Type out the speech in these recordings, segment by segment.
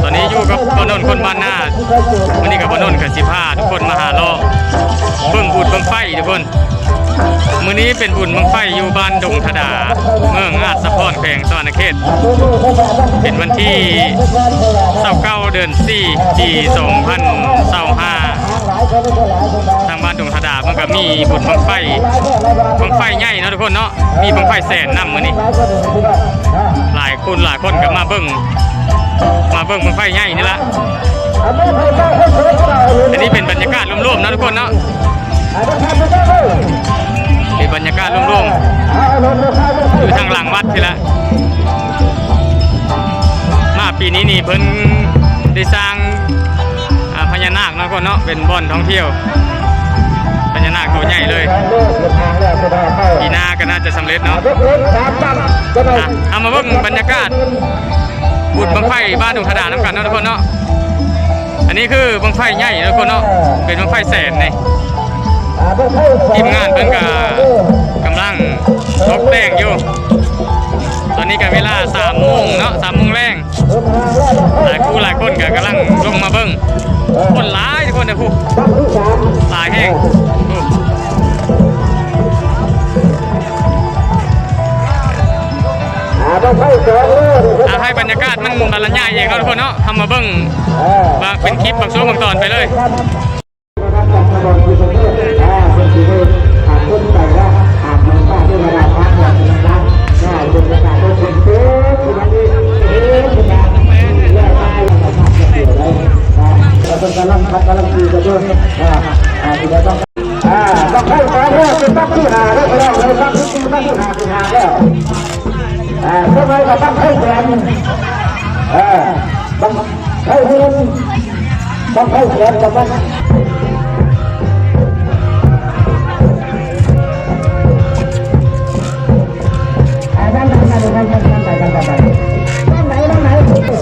ຕອນນີ້ຢູ່ກັບບ່າວນົນຄົນບ້ານນາ. ມື້ນີ້ກັບບ່າວນົນກໍຊິພາທຸກຄົນມາຫາເລາະເບິ່ງບຸນບັ້ງໄຟທຸກຄົນ. ມື້ນີ້ເປັນບຸນບັ້ງໄຟຢູ່ບ້ານດົງທະດາ ເມືອງອາດສະພອນ ແຂວງສະຫວັນນະເຂດ. ເປັນວັນທີຊາວເກົ້າ ເດືອນສີ່ ປີສອງພັນຊາວຫ້າ. ທາງບ້ານດົງທະດາເພິ່ນກໍມີບຸນບັ້ງໄຟ ບັ້ງໄຟໃຫຍ່ເນາະທຸກຄົນເນາະ. ມີບັ້ງໄຟແສນນຳມື້ນີ້. ຫຼາຍຄົນ ຫຼາຍຄົນກໍມາເບິ່ງ ມາເບິ່ງບັ້ງໄຟໃຫຍ່ນີ້ລະ. ອັນນີ້ເປັນບັນຍາກາດລວມໆເນາະທຸກຄົນເນາະ. ເປັນບັນຍາກາດລວມໆ ຢູ່ທາງຫຼັງວັດນີ້ລະ. ມາປີນີ້ນີ້ເພິ່ນໄດ້ສ້າງ ອ່າ ພະຍານາກເນາະ ເນາະ ເນາະ ເປັນບ່ອນທ່ອງທ່ຽວພະຍານາກໂຕໃຫຍ່ເລີຍ. ປີໜ້າກໍໜ້າຈະສຳເລັດເນາະ. ອ່ະ ເຮົາມາເບິ່ງບັນຍາກາດບຸນບັ້ງໄຟບ້ານດົງທະດານຳກັນເນາະທຸກຄົນເນາະ. ອັນນີ້ຄືບັ້ງໄຟໃຫຍ່ເນາະທຸກຄົນເນາະ ເປັນບັ້ງໄຟແສນນີ້. ທີມງານເພິ່ນກໍກຳລັງຕົກແຕ່ງຢູ່. ຕອນນີ້ກໍເວລາສາມໂມງເນາະ ສາມໂມງແລງ. ຫຼາຍຄູ່ຫຼາຍຄົນກໍກຳລັງລົງມາເບິ່ງ. ຄົນຫຼາຍທຸກຄົນເດີ ຜູ້ ຫຼາຍແຮງ. ອ່າ ໃຫ້ບັນຍາກາດມັນບັນລະຍາຍເອງເນາະທຸກຄົນເນາະ. ເຮົາມາເບິ່ງ ເອີ ວ່າເປັນຄລິບບາງຊ່ວງບາງຕອນໄປເລີຍ. ກຳລັງ ກຳລັງຕີກັນຢູ່ ອ່າ ບັ້ງໄຟແສນແລ້ວ ເປັນບັ້ງທີຫ້າແລ້ວ ພີ່ນ້ອງເອີຍ ບັ້ງທີສີ່ ບັ້ງທີຫ້າ ສິບຫ້າແລ້ວ. ອ່າ ເຊິ່ງໃຫ້ກັບບັ້ງໄຟແສນ ເອີ ບັ້ງໄຟເຮືອນ ບັ້ງໄຟແສນກັບບັ້ງ ອ່າ ນັ້ນ ນັ້ນ ນັ້ນ ໄປ ໄປ ໄປ ໄປ ໄປ ບ້ານໃດ ບ້ານໃດ?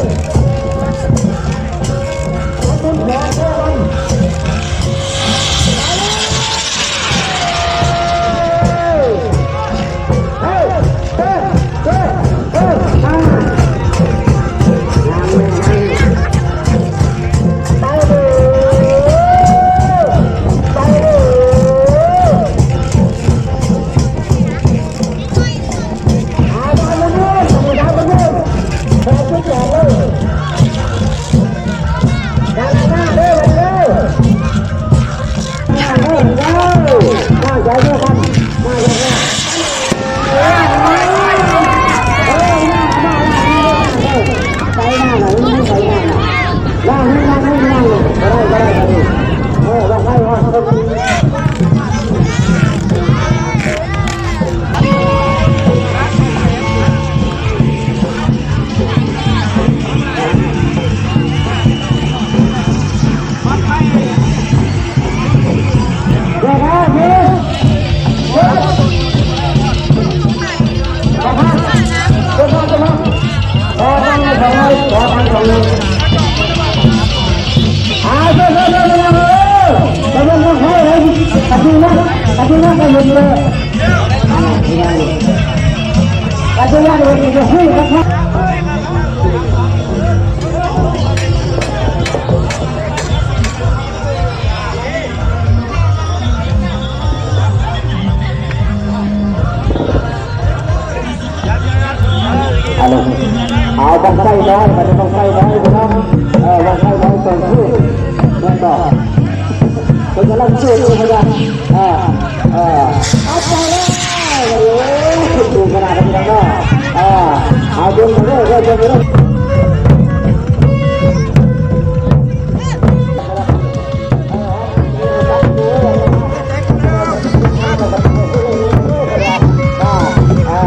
ເອົາ ເອົາບັ້ງໄຟນ້ອຍ ບັດນີ້ບັ້ງໄຟນ້ອຍ ພີ່ນ້ອງ ເອີ ບັ້ງໄຟນ້ອຍ ສອງຄືນ ແມ່ນບໍ່? ເພິ່ນກຳລັງຈູດຢູ່ ເພິ່ນວ່າ ເອີ ເອີ ເອົາໄປແລ້ວ ໂອ້ຍ ຂຶ້ນສູງຂະໜາດນັ້ນ ພີ່ນ້ອງເນາະ ເອີ ເອົາ ເບິ່ງເດີ ເບິ່ງເດີ. ອ່າ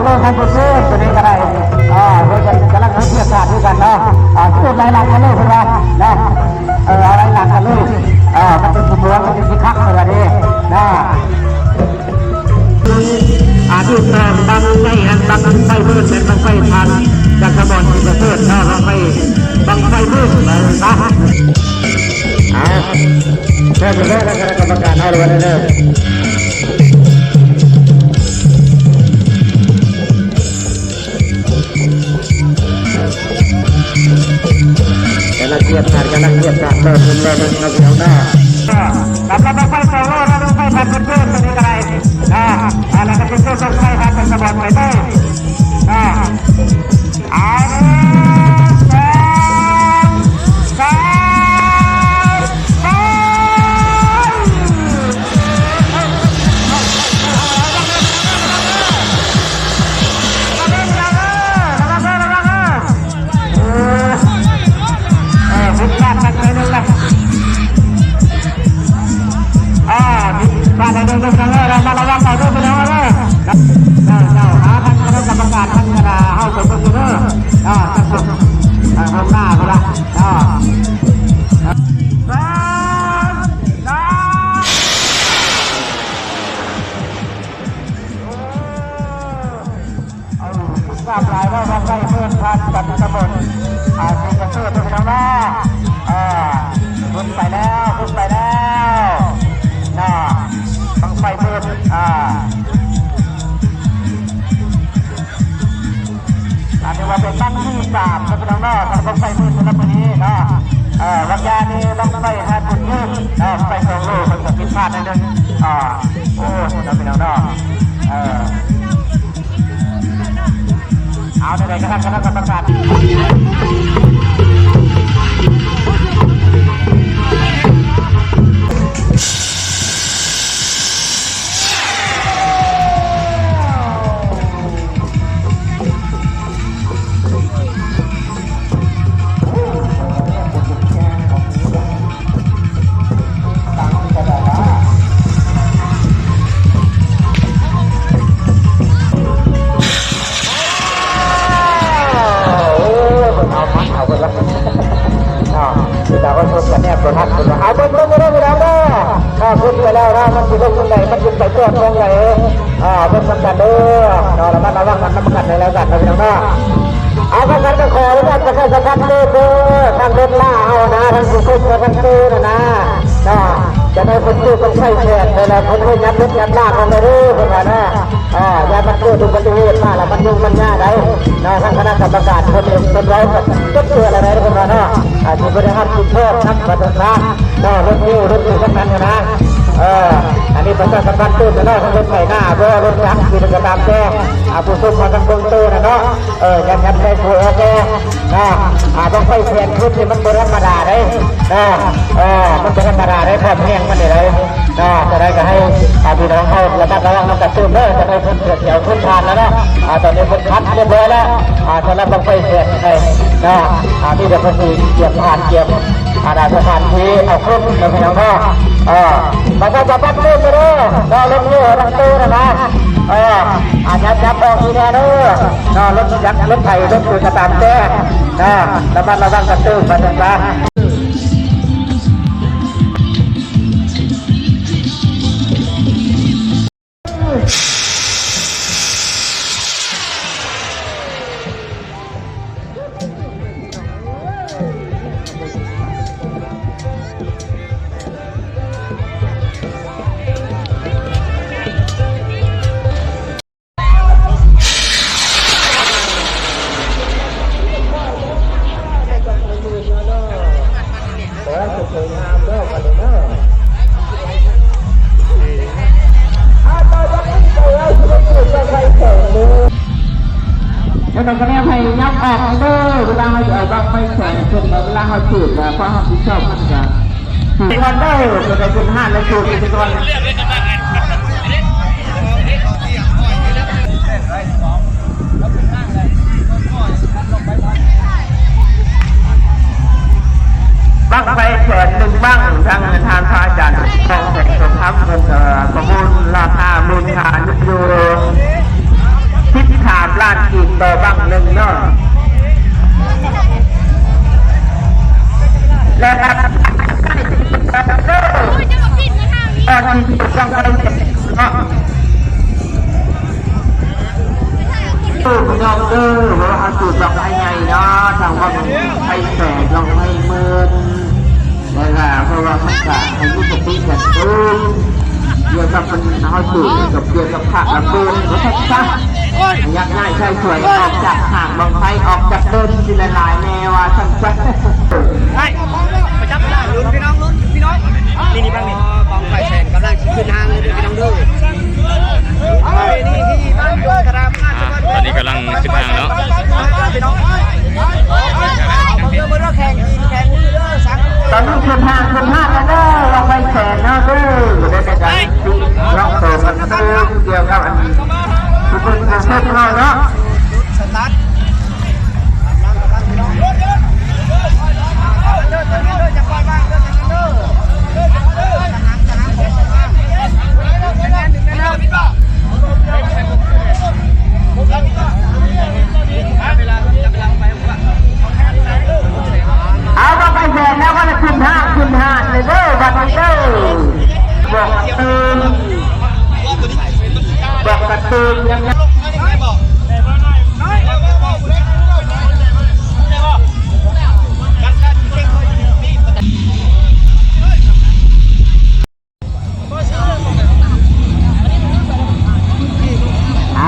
ໂລກທາງໂຊເຊີຍໂຕນີ້ກໍໄດ້ ອ່າ ເພິ່ນກໍກຳລັງເຮັດວຽກການຄືກັນເນາະ ອ່າ ເຮັດຫຼາຍຫຼັງກັນເລີຍເພິ່ນວ່າເນາະ ເອີ ເອົາຫຼາຍຫຼັງກັນເລີຍ ອ່າ ມັນເປັນຂະບວນ ມັນເປັນຊິຄັກເພິ່ນວ່າເດ້ເນາະ ອ່າ ຕິດຕາມບັ້ງໄຟຫັ້ນ ບັ້ງໄຟເບີນ ແມ່ນບັ້ງໄຟທາດ ຈາກສະບອນສີປະເສີດເນາະ ບັ້ງໄຟ ບັ້ງໄຟເບີນ ເອີ ເອົາ ເຊີນເດີ ຄະນະກຳມະການເຮົາເດີ ກຳລັງກຽມການ ກຳລັງກຽມການ ເລີ່ມ ເລີ່ມ ເລີ່ມ ເລີ່ມ ເລີ່ມ ເລີ່ມ ສຳລັບບັ້ງໄຟສອງລໍ້ ແລະ ບັ້ງໄຟພັນເກີນ ຕົວນີ້ກໍໄດ້ ອ່າ ແລ້ວກໍເປັນເຄື່ອງສົ່ງໄຟພັນເປັນສະບອນໄຟເບີນ ອ່າ ເອົາ ໜຶ່ງ ສອງ ສາມ ໄປ ເອີ ຜິດພາດໄປໜ້ອຍໜຶ່ງນະ ອ່າ ຜິດພາດໜ້ອຍໜຶ່ງນະ ລະມັດລະວັງເອົາເດີພີ່ນ້ອງເດີ ເຈົ້າ ເຈົ້າ ຫາທ່ານຄະນະກຳມະການ ທ່ານຄະນະເຮົາໄປເບິ່ງເດີ ອ່າ ເຈົ້າ ເຈົ້າ ອ່າ ຫ້ອງໜ້າພຸ້ນລະ ອ່າ ສາມ ສອງ ເອົາ ງາມຫຼາຍເນາະ ບັ້ງໄຟເບີນຜ່ານກັນຕະບົນ ອ່າ ສີປະເສີດເດີພີ່ນ້ອງເນາະ ອ່າ ຂຶ້ນໄປແລ້ວ ຂຶ້ນໄປແລ້ວເນາະ ບັ້ງໄຟເບີນ ອ່າ ອັນນີ້ວ່າເປັນບັ້ງທີສາມເນາະພີ່ນ້ອງເນາະ ສຳລັບບັ້ງໄຟເບີນສຳລັບມື້ນີ້ເນາະ ເອີ ບາງຢ່າງນີ້ບັ້ງໄຟຫາກດຖືກເນາະ ໄຟສອງໂລ ເພິ່ນກໍຜິດພາດໜ້ອຍໜຶ່ງ ອ່າ ໂອ້ ເນາະພີ່ນ້ອງເນາະ ເອີ ເອົາ ແນວໃດກໍໄດ້ ຄະນະກຳມະການ ໂອ້ຍ ເພິ່ນເອົາມັດເອົາເພິ່ນລະ ເນາະ ເຈົ້າກໍຊົນກັນແນບບໍ່ທັນເພິ່ນວ່າ ເອົາເບິ່ງເບິ່ງເດີພີ່ນ້ອງເດີ ເນາະ ຂຶ້ນໄປແລ້ວເນາະ ມັນຊິລົງຈັ່ງໃດ ມັນຊິໄປຈອດໝ່ອງໃດ ອ່າ ເບິ່ງນຳກັນເດີ ເນາະ ລະມັດລະວັງນຳກັນໃນແລ້ວກັນເນາະ ພີ່ນ້ອງເນາະ. ເອົາ ຄັນຊັ້ນກໍຂໍອະນຸຍາດປະຊາສຳພັນເດີ ທາງລົດລາເຮົານະ ທາງຜູ້ຊົມທາງເຕີນະນະ ເນາະ ຈະໄດ້ເພິ່ນຊື້ເປັນໄຟແສນໄປແລ້ວ ເພິ່ນໃຫ້ຍັດລົດຍັດລາເຮົາເດີ ເພິ່ນວ່ານະ ເອີ ຢ່າມັນເກີດອຸບັດຕິເຫດມາແລ້ວ ມັນຫຍຸ້ງມັນຍາກໄດ໋ ເນາະ ທາງຄະນະກຳມະການເພິ່ນເອງເພິ່ນເວົ້າກັນຈົບເທື່ອແລ້ວໄດ໋ ເພິ່ນວ່າເນາະ ອາດຊິບໍ່ໄດ້ຮັບຜິດຊອບນຳວ່າຊັ້ນຊະ ເນາະ ລົດຕູ້ລົດຫຍັງນັ້ນນະ ເອີ ອັນນີ້ປະຊາສຳພັນຕື່ມເນາະ ທັງລົດໄຖນາບໍ ລົດຈັກ ທີ່ໃດກໍຕາມແຕ່ ອາ ຜູ້ຊົມເຮົາທັງເບິ່ງໂຕນະເນາະ ເອີ ຍັດໆໃສ່ຜູ້ແອແກ່ ເນາະ ອາ ບັ້ງໄຟແສນຂຶ້ນນີ້ມັນບໍ່ທຳມະດາເດ້ ເນາະ ເອີ ມັນບໍ່ທຳມະດາເດ້ ຄວາມແຮງມັນນີ້ເດ້ ເນາະ ຈະໄດ້ກໍໃຫ້ ອາ ພີ່ນ້ອງເຮົາລະມັດລະວັງນຳກັນຕື່ມເດີ ຈະໄດ້ເພິ່ນເກີດແຖວຂຶ້ນຜ່ານແລ້ວເນາະ ອາ ຕອນນີ້ເພິ່ນຄັດຮຽບຮ້ອຍແລ້ວ ອາ ສຳລັບບັ້ງໄຟແສນໄທເນາະ ອາ ມີແຕ່ເພິ່ນຊິກຽມຜ່ານກຽມ ອາ ສະຖານທີ່ເອົາຂຶ້ນເນາະ ພີ່ນ້ອງເນາະ ເອີ ປະຊາສຳພັນຕື່ມເດີ ເນາະ ລົດເຮືອທັງໂຕນະນະ ເອີ ອາ ຍັບໆອອກອີກແດ່ເດີ ເນາະ ລົດຈັກ ລົດໄຖ ລົດຫຍັງກໍຕາມແຕ່ ເນາະ ລະມັດລະວັງກັນຕື່ມ ວ່າຊັ້ນຊະ. ແລ້ວກໍແນະໃຫ້ຍັບອອກເດີ ເວລາເຮົາຊິເອົາບັ້ງໄຟແສນຂຶ້ນ ເວລາເຮົາຈູດ ຄວາມຮັບຜິດຊອບມັນກະ ກ່ອນເດີ ເພິ່ນໄດ້ຂຶ້ນຮ້ານແລ້ວ ໂຊດໄປກ່ອນ ບັ້ງໄຟແສນໜຶ່ງບັ້ງ ທາງທ່ານພະອາຈານທອງແສງ ສົມຄຳ ເພິ່ນກໍປະມູນລາຄາມູນຄ່າຢູ່ ສິບຫ້ ເນາະ ເອີ ພີ່ນ້ອງເດີ ເພາະວ່າເຮົາຈູດບັ້ງໄຟໃຫຍ່ເນາະ ທັງບັ້ງໄຟແສນ ບັ້ງໄຟໝື່ນ ແລ້ວກະເພາະວ່າມັນກະໃຫ້ມີສະຕິກັນຕື່ມ ກ່ຽວກັບມັນ ເຮົາຈູດກັບ ກ່ຽວກັບພະລະເບີດ ວ່າຊັ້ນຊະ ຢາກຍ້າຍຊາຍສວນອອກຈາກຫ້າງບັ້ງໄຟ ອອກຈາກເດີ່ນຊິຫຼາຍໆແດ່ ວ່າຊັ້ນຊະ. ໄປ ໄປຈັບເວລາ ລຸ້ນພີ່ນ້ອງ ລຸ້ນພີ່ນ້ອງ ນີ້ ນີ້ບັ້ງນີ້ ບັ້ງໄຟແສນກຳລັງຊິຂຶ້ນຫ້າງເລີຍເດີພີ່ນ້ອງເດີ. ອ່າ ຕອນນີ້ກຳລັງຂຶ້ນຫ້າງເນາະ ຕອນນີ້ຂຶ້ນຫ້າງ ຂຶ້ນຫ້າງແລ້ວເດີ ບັ້ງໄຟແສນເນາະເດີ ໄດ້ມີການລອງໂຕກັນເດີ ກ່ຽວກັບອັນ ເປັນເຊັດເຮົາເນາະ ສະຕາດ. ເອົາ ບໍ່ໄປແດນແລ້ວ ວ່າຂຶ້ນຫ້າງ ຂຶ້ນຫ້າງເລີຍເດີ ບັດນີ້ເດີ ບອກກະຕື່ມ ບອກກະຕື່ມ ຍັງ ເອົ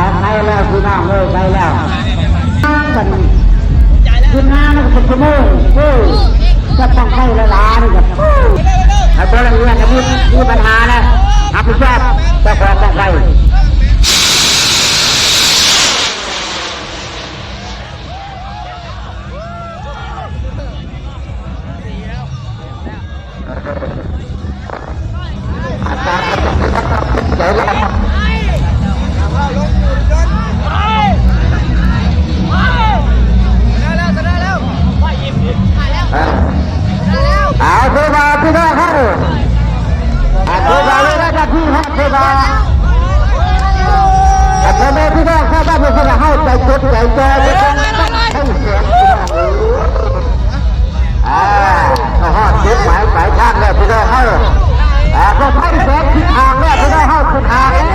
າ ໄປແລ້ວພີ່ນ້ອງເອີຍ ໄປແລ້ວ ມາບັດນີ້ ຂຶ້ນມາແລ້ວກໍເປັນຊົ່ວໂມງ ເອີ ຈັບບັ້ງໄຟຫຼາຍໆນີ້ກໍ ໃຫ້ບໍ່ລະອຽດ ມີ ມີບັນຫາແລ້ວ ຮັບຜິດຊອບເຈົ້າຂອງບັ້ງໄຟ. ເອົາ ຄືວ່າພີ່ນ້ອງເຮົາ ອ່າ ຄືວ່າເວລາທີ່ຮອດ ຄືວ່າ ອ່າ ພໍ່ແມ່ພີ່ນ້ອງຊາວບ້ານເຮົາໃຈຈົດໃຈຈ່ອຍ ອ່າ ຮອດຈຸດໝາຍປາຍທາງແລ້ວພີ່ນ້ອງເຮົາ ອ່າ ພວກໄຟແສນຂຶ້ນຫ້າງແລ້ວພີ່ນ້ອງເຮົາ ຂຶ້ນຫ້າງແລ້ວ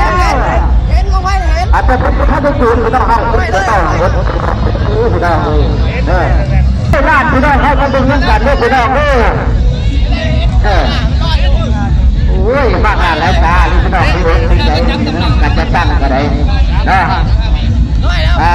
ເຫັນບໍ່ໄຟເຫັນ ອາດຈະເປັນບໍ່ທັນໄດ້ຈູນພີ່ນ້ອງເຮົາ ເພິ່ນກໍຕ້ອງເຫັນ ໂອ້ ພີ່ນ້ອງເອີຍ ເອີ ບ້ານພີ່ນ້ອງເຮົາກໍເບິ່ງນຳກັນເດີພີ່ນ້ອງເດີ. ເອີ ໂອ້ຍ ມາງານຫຼາຍຕາ ພີ່ນ້ອງເອີຍ ດີໃຈກັນຈັດຕັ້ງກໍໄດ້ເນາະ ອ່າ.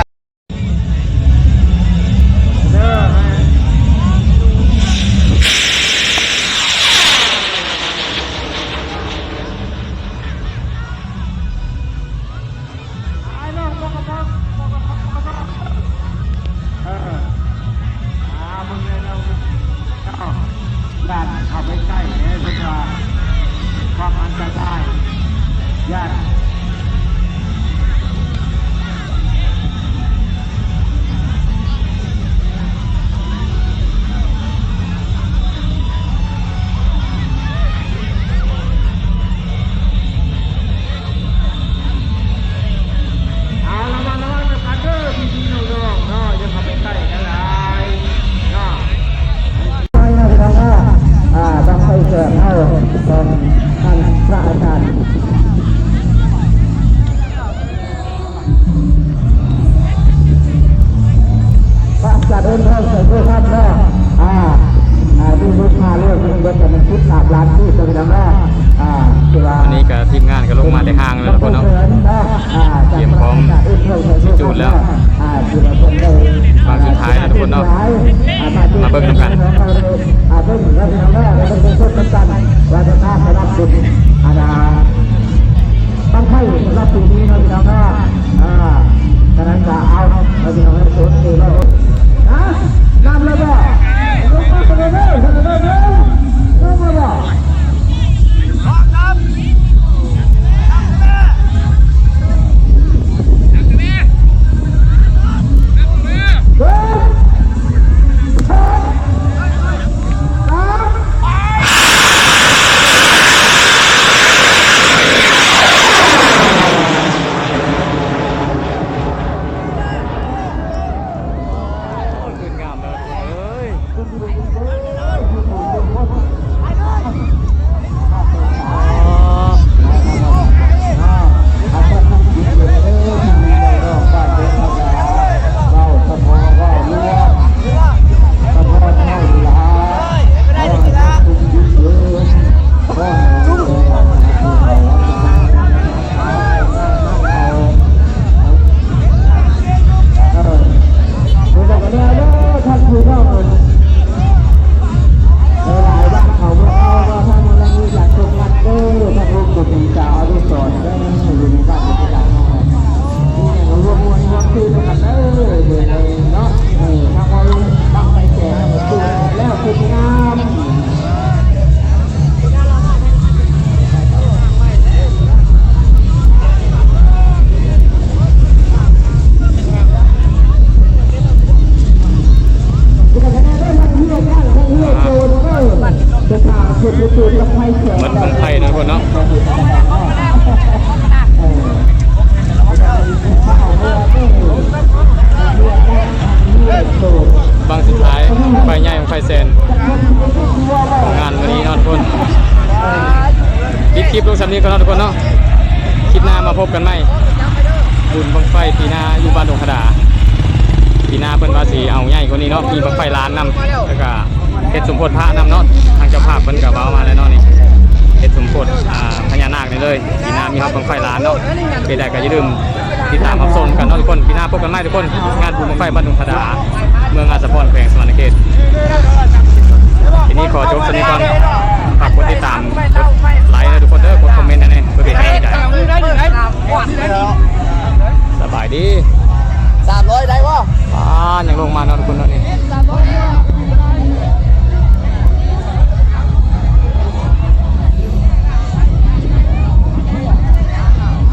ຢ້ານເຂົ້າໄປໃກ້ແດ່ ເພິ່ນວ່າຄວາມອັນຕະລາຍ ຢ້ານ. ເອົາ ລະມັດລະວັງນຳກັນເດີພີ່ໆນ້ອງໆເນາະ ຢ່າເຂົ້າໄປໃກ້ກັນຫຼາຍເນາະ ໄປແລ້ວພີ່ນ້ອງເນາະ ອ່າ ບັ້ງໄຟແສນເຮົາຂອງທ່ານພະອາຈານ ພະອາຈານເອີນທອງ ໃສ່ໂທລະທັດເນາະ ອ່າ ອ່າ ມີມູນຄ່າເລີຍ ເປັນເບິດ ແຕ່ມັນສິບສາມລ້ານກີບ ພີ່ນ້ອງເນາະ ອ່າ ຖືວ່າ ອັນນີ້ກໍທີມງານກໍລົງມາແຕ່ຫ້າງແລ້ວທຸກຄົນເນາະ ອ່າ ຕຽມພ້ອມຊິຈູດແລ້ວ ອ່າ ຄືວ່າເພິ່ນໄດ້ ບາງສຸດທ້າຍແລ້ວທຸກຄົນເນາະ ອ່າ ມາເບິ່ງນຳກັນ ອ່າ ເບິ່ງແລ້ວພີ່ນ້ອງເນາະ ເບິ່ງສົດໆນຳກັນ ວ່າຈະພາສະໜັບສະໜູນ ອັນນ່າ ບັ້ງໄຟສຳລັບປີນີ້ເນາະພີ່ນ້ອງເນາະ ອ່າ ສະນັ້ນກໍເອົາເນາະພີ່ນ້ອງເນາະ ໂອເຄເນາະ ຮະ ນັບແລ້ວບໍ່? ລົງມາເດີ ລົງມາເດີ ລົງມາບໍ່? ເ ລົງສ່ຳນີ້ກ່ອນເນາະທຸກຄົນເນາະ ຄລິບໜ້າມາພົບກັນໃໝ່. ບຸນບັ້ງໄຟປີໜ້າຢູ່ບ້ານດົງຂະດາ ປີໜ້າເພິ່ນວ່າຊິເອົາໃຫຍ່ກວ່ານີ້ເນາະ ມີບັ້ງໄຟລ້ານນຳ ແລ້ວກະເຮັດສົມໂພດພະນຳເນາະ. ທາງເຈົ້າພາບເພິ່ນກະເວົ້າມາແລ້ວເນາະ ນີ້ເຮັດສົມໂພດ ອ່າ ພະຍານາກນີ້ເລີຍ. ປີໜ້າມີຮອດບັ້ງໄຟລ້ານເນາະ ເປັນໃດກະຢ່າລືມຕິດຕາມຮັບຊົມກັນເນາະທຸກຄົນ. ປີໜ້າພົບກັນໃໝ່ທຸກຄົນ ງານບຸນບັ້ງໄຟບ້ານດົງຂະດາ ເມືອງອາດສະພອນ ແຂວງສະຫວັນນະເຂດ. ທີນີ້ຂໍຈົບສ່ຳນີ້ກ່ອນ ຝາກກົດຕິດຕາມ ກົດໄລກ໌ເດີ້ທຸກຄົນເດີ້ ກົດຄອມເມັນໃຫ້ແດ່ ເພື່ອເປັນກຳລັງໃຈ. ສະບາຍດີ ສາມຮ້ອຍໄດ້ບໍ່? ອ່າ ຍັງລົງມາເນາະທຸກຄົນເນາະ ນີ້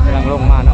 ກຳລັງລົງມາເນາະ.